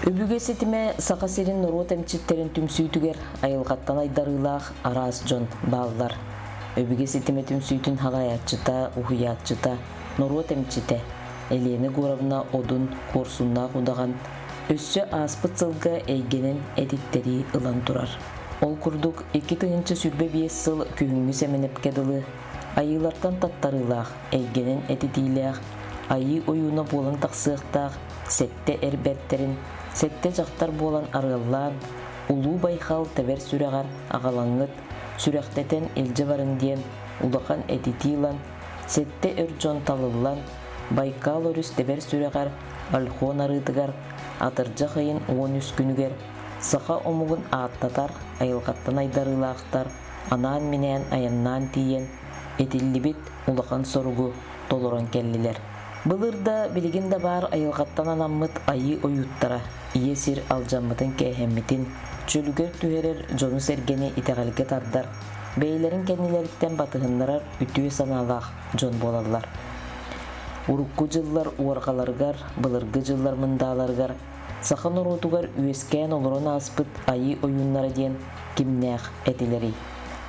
Өбүгэ ситимэ Саха сирин норуот эмчиттэрин түмсүүтүгэр айылҕаттан айдарыылаах араас дьон бааллар. Өбүгэ ситимэ түмсүүтүн салайааччыта, уһуйааччыта, норуот эмчитэ Елена Егоровна Одун Куорсуннаах удаҕан өссө ааспыт сылга эйгэнэн этиттэрии ылан турар. Ол курдук, 2025 сыл күһүҥҥү Сэмэнэпкэ дылы айыылартан таттарыылаах, эйгэнэн этитиилээх, айыы ойууна буолан тахсыахтаах сэттэ эр бэртэрин сэттэ дьахтар буолан арыаллаан, Улуу Байхал тэбэр сүрэҕэр аҕалаҥҥыт, сүрэхтэтэн илдьэ барыҥ диэн улахан этитии ылан, сэттэ өр дьон талыллан, Байкал өрүс тэбэр сүрэҕэр Ольхон арыытыгар атырдьах ыйын 13 күнүгэр саха омугун ааттатар айылҕаттан айдарыылаахтар анаан-минээн айаннаан тиийэн, этиллибит улахан соругу толорон кэллилэр. Былыр да, билигин да баар айылҕаттан анаммыт айыы ойууттара ийэ сир алдьаммытын-кээһэммитин чөлүгэр түһэрэр дьону-сэргэни итэҕэлгэ тардар, бэйэлэрин кэннилэриттэн батыһыннарар үтүө санаалаах дьон буолаллар. Урукку дьыллар уорҕаларыгар, былыргы дьыллар мындааларыгар саха норуотугар үөскээн олорон ааспыт айыы ойууннара диэн кимнээх этилэрий?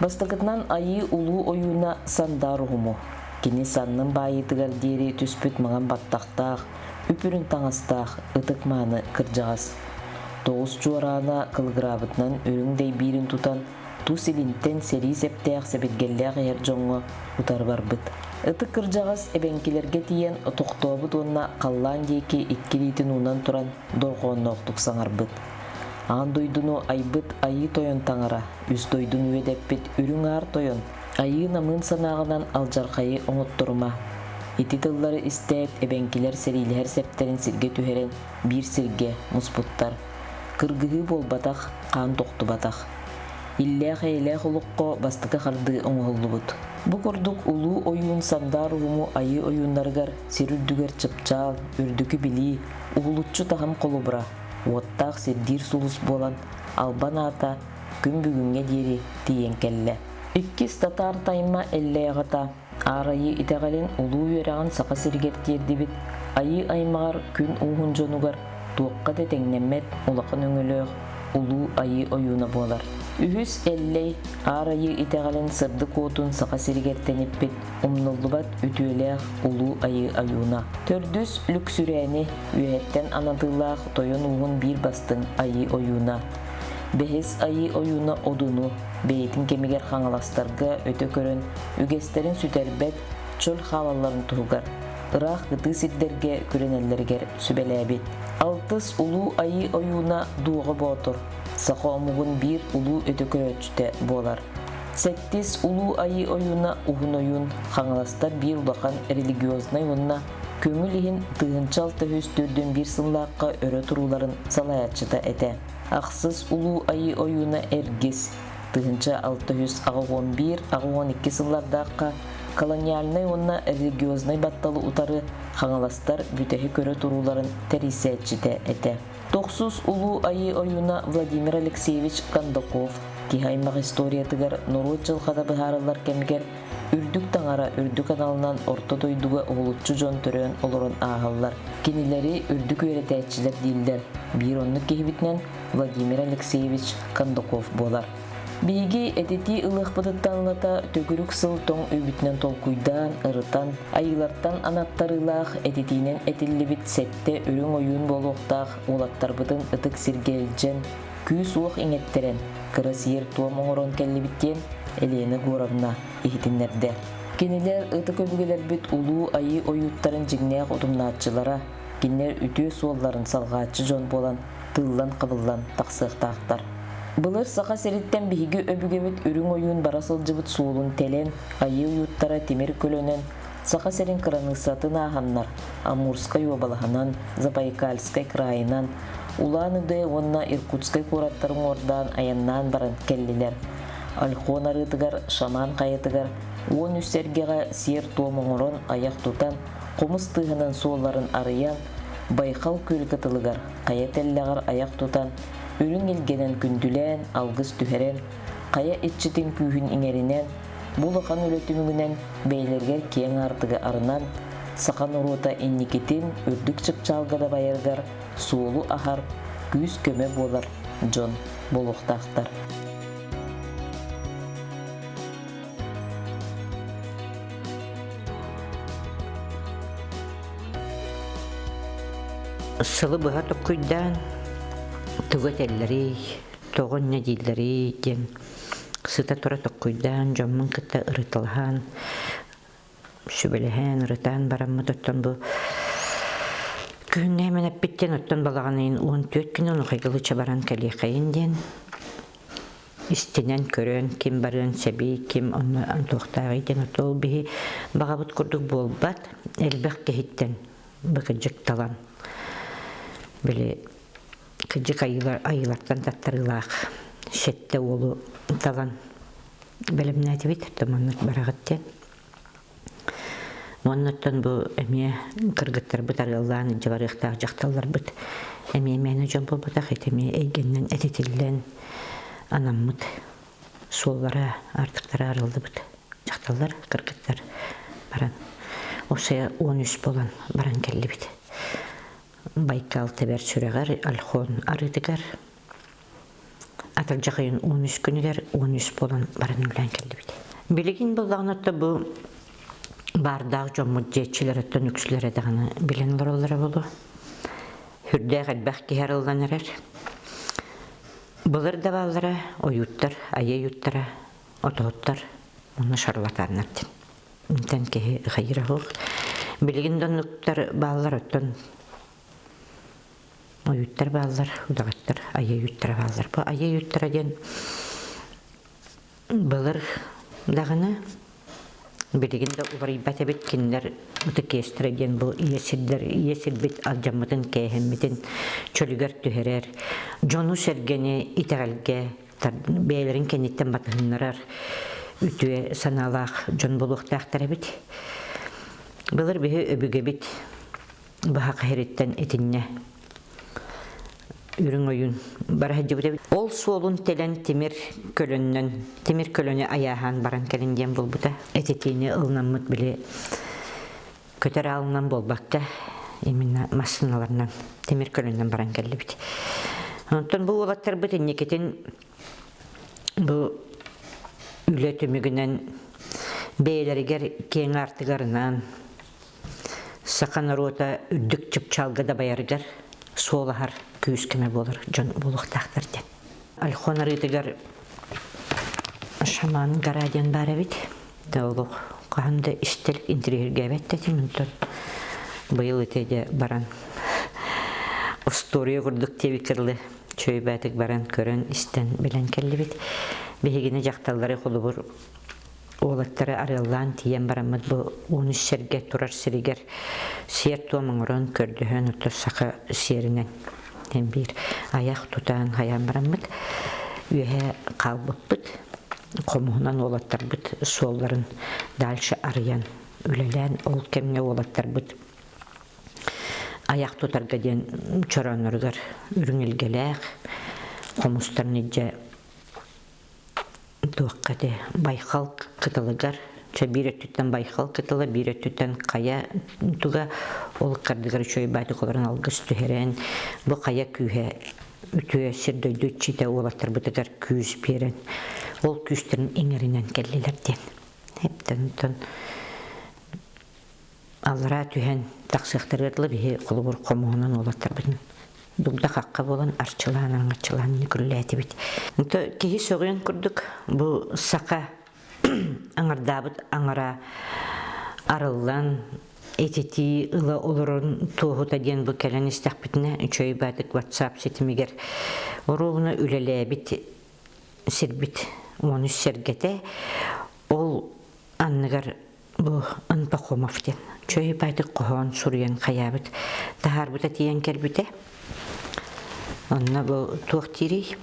Бастакытынан айыы улуу ойууна Сандаар Уһуму. Кини саннын баайыытыгар диэри түспүт маҥан баттахтаах, үп-үрүҥ таҥастаах ытык-мааны кырдьаҕас. Тоҕус чуораана кылыгыраабытынан үрүҥ дэйбиирин тутан, тус илинтэн сэрии сэптээх сэбиргэллээх иһэр дьоҥҥо утары барбыт. Ытык кырдьаҕас эбэҥкилэргэ тиийэн тохтообут уонна халлаан диэки икки илиитин уунан туран дорҕоонноохтук саҥарбыт. Аан дойдуну айбыт Айыы Тойон Таҥара, үс дойдуну үөдэппит Үрүҥ Аар Тойон, айыы намыын санааҕынан алдьархайы оҥотторума. Ити тыллары истээт, эбэҥкилэр сэриилэһэр сэптэрин сиргэ түһэрэн биир сиргэ муспуттар. Кыргыһыы буолбатах, хаан тохтубатах. Иллээх-эйэлээх олоххо бастакы хардыы оҥоһуллубут. Бу курдук улуу ойуун Сандаар Уһуму айыы ойууннарыгар сир үрдүгэр чыпчаал, үрдүкү билии, уһулуччу таһым холобура, уоттаах сирдиир сулус буолан албан аата күн бүгүҥҥэ диэри тиийэн кэллэ. Иккис татаар тайма Эллэй аҕата Аар Айыы итэҕэлин улуу үөрэҕин Саха сиригэр тиэрдибит Айыы аймаҕар күн ууһун дьонугар туохха да тэҥнэммэт улахан өҥөлөөх Улуу Айыы ойууна буолар. Үһүс Эллэй Аар Айыы итэҕэлин сырдык уотун Саха сиригэр тэниппит умнуллубат үтүөлээх Улуу Айыы ойууна. Төрдүс Лүксүрээни үөһэттэн анатыылаах тойон ууһун биир бастыҥ Айыы ойууна. Бэһис Айыы ойууна Одуну бэйэтин кэмигэр хаҥаластарга өтө көрөн үгэстэрин сүтэрбэт, чөл хаалалларын туһугар ыраах кытыы сирдэргэ күрэнэллэригэр сүбэлээбит. Алтыс Улуу Айыы ойууна Дуоҕа Боотур саха омугун биир улуу өтө көрөөччүтэ буолар. Сэттис Улуу Айыы ойууна Уһун Ойуун Хаҥаластар биир улахан религиознай уонна көҥүл иһин 1641 сыллаахха өрө турууларын салайааччыта этэ. Ахсыс Улуу Айыы ойууна Эргис 1681-82 сыллардаахха колониальнай уонна религиознай батталы утары хаҥаластар бүтэһик өрө турууларын тэрийсээччитэ этэ. Тохсус Улуу Айыы ойууна Владимир Алексеевич Кондаков киһи аймах историятыгар норуот дьылҕата быһаарыллар кэмигэр үрдүк таҥара үрдүк аналынан орто дойдуга уһулуччу дьон төрөөн олорон ааһаллар. Кинилэри үрдүк үөрэтээччилэр дииллэр. Биир оннук киһибитинэн Владимир Алексеевич Кондаков буолар. Биһиги этитии ылыахпытыттан ылата төгүрүк сыл тоҥ үүбүтүнэн толкуйдаан, ырытан, айыылартан анаттарыылаах этитиинэн этиллибит сэттэ үрүҥ ойуун буолуохтаах уолаттарбытын ытык сиргэ илдьэн, күүс-уох иҥэттэрэн, кыра сиэр-туом оҥорон кэллибит диэн Елена Егоровна иһитиннэрдэ. Кинилэр ытык өбүгэлэрбит улуу айыы ойууттарын дьиҥнээх утумнааччылара, кинилэр үтүө суолларын салҕааччы дьон буолан тыыллан-хабыллан тахсыахтаахтар. Былыр Саха сириттэн биһиги өбүгэбит үрүҥ ойуун бара сылдьыбыт суолун тэлэн, айыы ойууттара тимир көлөнөн Саха сирин кыраныыссатын ааһаннар, Амурскай уобалаһынан, Забайкальскай крайынан, Улан-Удэ уонна Иркутскай куораттары уҥуордаан айаннаан баран кэллилэр. Ольхон арыытыгар, Шаман хайатыгар 13 сэргэҕэ сиэр-туом оҥорон айах тутан, хомус тыаһынан суолларын арыйан, Байхал күөл кытылыгар хайа тэллэҕэр айах тутан, үрүҥ илгэнэн күндүлээн, алгыс түһэрэн, хайа иччитин күүһүн иҥэринэн, бу улахан үлэ түмүгүнэн бэйэлэригэр киэҥ аартыгы арынан, саха норуота инникитин үрдүк чыпчаалга дабайарыгар суолу аһар, күүс-көмө буолар дьон буолуохтаахтар. Сылы быһа токкуйдаан тугу этэллэрий, тоҕо инньэ дииллэрий диэн сыта-тура токкуйдаан дьоммун кытта ырыталаһан, сүбэлэһэн, ырытаан бараммыт оттон бу күһүҥҥэ эмэн эппиттэн оттон балаҕан ыйын 14 күнүн Нухайгылыча баран кэлиэхэйин диэн истинэн көрөн ким барыан сэбий, ким онно туохтааҕый диэн ол биһи баҕабыт курдук буолбат элбэх киһиттэн быкыдьык талан били кыдьык айыылар айыылартан таттарыылаах сэттэ уолу талан бэлэмнээтибит туманнык бараҕыт диэн Уоннаттан бу эмиэ кыргыттарбыт арыаллаан илдьэ барыахтаах дьахталларбыт эмиэ мээнэ дьон буолбатах ити эмиэ эйгэннэн этитиллэн анаммыт суоллара артыктара арыллыбыт дьахталлар кыргыттар баран уопсайа 13 буолан баран кэллибит. Байкал тэбэр сүрэҕэр Ольхон арыытыгар Атырдьах ыйын 13 күнүгэр 13 буолан баран үлээн кэллибит. Билигин буоллаҕына бу баардаах дьоммут дьиэччилэриттэн үксүлэрэ даҕаны билэн олороллоро буолуо. Сүрдээх элбэх киһи арыллан эрэр. Былыр да бааллара ойууттар, айа ойууттара, отоһуттар уонна шарлатаннар диэн. Интэн киһи хайыра суох. Билигин да оннуктар бааллар оттон ойууттар бааллар, удаҕаттар, айа ойууттара бааллар. Бу айа ойууттара диэн былыр даҕаны билигин да уларыйбат эбит кинилэр ытык иэстэрэ диэн бу ийэ сирдэр ийэ сирбит алдьаммытын кээһэммитин чөлүгэр түһэрэр дьону-сэргэни итэҕэлгэ бэйэлэрин кэнниттэн батыһыннарар үтүө санаалаах дьон буолуохтаахтар эбит. Былыр биһи өбүгэбит быһах иһириттэн итиннэ үрүҥ ойуун бара сылдьыбыт эбит. Ол суолун тэлэн тимир көлөннөн тимир көлөнү айааһаан баран кэлин диэн буолбута. Этитиини ылынаммыт били көтөр аалынан буолбакка именно массыыналарынан тимир көлөннөн баран кэллибит. Онтон бу уолаттарбыт инникитин бу үлэ түмүгүнэн бэйэлэригэр киэҥ аартыгарынан саха норуота үрдүк чыпчаалга дабайарыгар суол аһар күүс-көмө буолар дьон буолуохтаахтар диэн. Ольхон арыытыгар шаман гора диэн баар эбит. Да олох хаһан да истэр интириэһиргээбэт да этим онтон быйыл ити дьэ баран остуоруйа курдук диэбиккэ дылы чөйбээтик баран көрөн истэн билэн кэллибит. Биһигини дьахталлары холобур уолаттары арыаллаан тиийэн бараммыт бу 13 сэргэ турар сиригэр сиэр-туом оҥорон көрдөһөн отто саха сиэринэн биир айах тутаан хайаан бараммыт үөһэ хаалбыппыт хомуһунан уолаттарбыт суолларын дальше арыйан үлэлээн ол кэмҥэ уолаттарбыт айах тутарга диэн чороонноругар үрүҥ илгэлээх хомустарын илдьэ туохха ити Байхал кытылыгар чэ биир өттүттэн Байхал кытыла биир өттүттэн хайа туга ол ыккардыгар үчүгэй баатык олорон алгыс түһэрэн бу хайа күүһэ үтүө сир-дойду иччитэ уолаттарбытыгар күүс биэрэн ол күүстэрин иҥэринэн кэллилэр диэн эптэн онтон аллараа түһэн тахсыахтарыгар дылы биһи холобур хомуһунан уолаттарбытын дугда-хахха буолан арчылаан араҥаччылаан күллээтибит. Киһи сөҕүөн курдук бу саха аҥардаабыт аҥара арыллан этитии ыла олорон туоһута диэн бу кэлэн истэхпитинэ үчүгэй баатык WhatsApp ситимигэр оруобуна үлэлээбит сирбит 13 сэргэтэ ол анныгар бу Пахомов диэн чөй байтык хоһоон суруйан хайаабыт таһаарбыта тиийэн кэлбитэ. Онно бу туох диирий?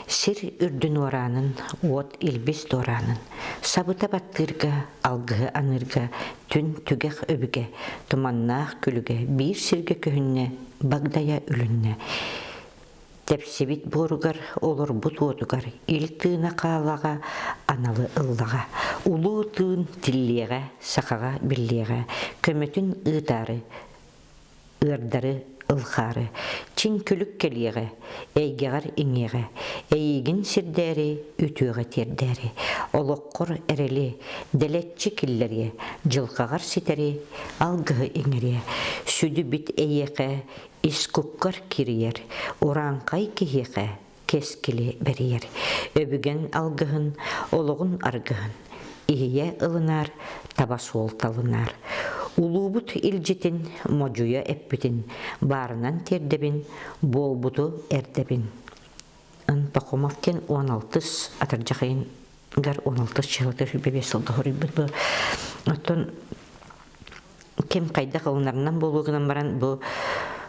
Сир үрдүн уораанын, уот илбис дуораанын, сабыта баттыырга, алгыһы аныырга түн түгэх өбүгэ, туманнаах күлүгэ биир сиргэ көһүннэ, багдайа үлүннэ. Тэпсибит буоругар, олорбут уотугар ил тыына хаалаҕа, аналы ыллаҕа. Улуу тыын тиллиэҕэ, сахаҕа биллиэҕэ, көмөтүн ыытаары, ыардары. Ылхаары, чиҥ күлүк кэлиэҕэ, эйгэҕэр иҥиэҕэ, эйиигин сирдээри, үтүөҕэ тиэрдээри, олоххор эрэли, дэлэччи киллэриэ, дьылҕаҕар ситэри, алгыһы иҥэриэ, сүдү бит эйиэхэ ис куккар кирийэр, урааҥхай киһиэхэ кэскили бэрийэр, өбүгэҥ алгыһын, олоҕун аргыһын иһийэ ылынаар, таба суолталынаар. Улуубут илдьитин модьуйа эппитин баарынан тиэрдэбин, буолбуту эрдэбин. Пахомов диэн 16 атырдьах ыйыгар 16 чыһылата 25 сылда хоруйбут бу. Оттон ким хайдах ылынарынан буолуо гынан баран бу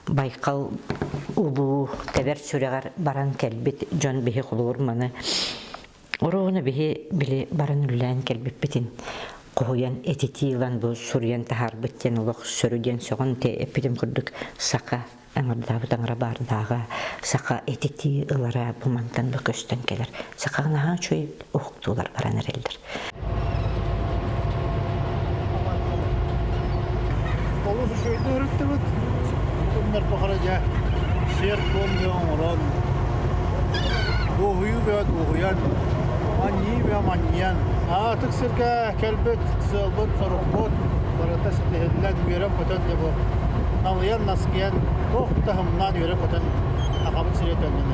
Байкал улуу тэбэр сүрэҕэр баран кэлбит дьон биһи холобур маны Оруобуна биһи били баран үллээн кэлбиппитин хоһуйан этитии ылан бу суруйан таһаарбыт диэн олох сөрү диэн сөҕөн эппитим курдук саха аҥардаабыт аҥара баардааҕа саха этитии ылара бу мантан бу көстөн кэлэр саха наһаа үчүгэй уһуктуулар баран эрэллэр. Олус үчүгэйдик өрүттүбүт. Күннэр тухары дьэ сиэр-туом диэн оҥорон, дуоһуйуу бөҕө дуоһуйан, манньыы бөҕө манньыйан, аатык сиргэ кэлбит сыалбыт-сорукпут барыта ситиһиллэн, үөрэн-көтөн дьэ бу налыйан-наскыйан, туох таһымнаан үөрэн-көтөн Сахабыт сирэ төннөн.